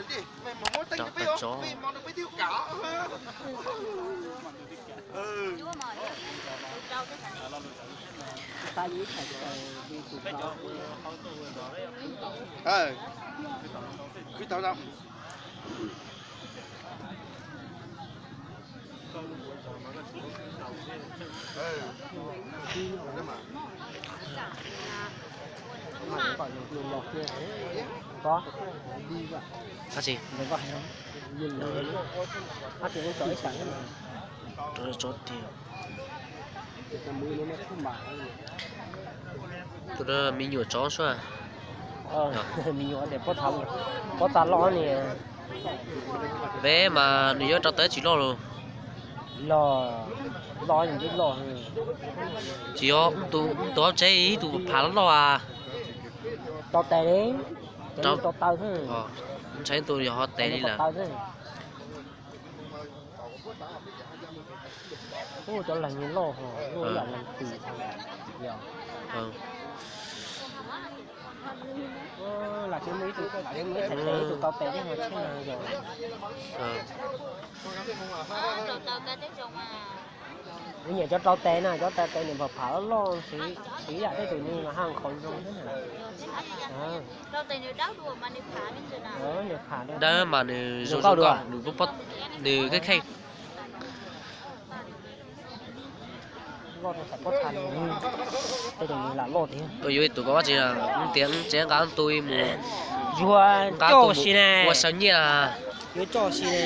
Cov tawg tsov. Tab sis rau tsov tiag. Tus me nyuam tsov sua. Me nyuam pob txha loj ni. Peb mas nws yuav rau tawb tsis loj los. Loj, loj, loj. Tsis yog, tus hauv tsev ib tus phav loj loj as. Rau tes li, rau taw xwb. Ntshai tus yog hauv tes li lawm. Ub, cov leeg loj, loj ib yam leeg twm. Lam tsis muaj ib tug, lam tsis muaj ib tug tau tes thiab, tsheb no yog. Kuv nyiam cov rau tes na, cov rau tes nws phav phav loj loj, siv yam tej tus nws mas haj qhov zoo thiab na. Nws phav dawb mas nws zoo zoo nkauj, nws kheej kheej. Yuav ib tug ko ua tsi, tias tsev nqa tu mus, yuav nqa tu mus ua saw nyiaj. Yuav coj si ne.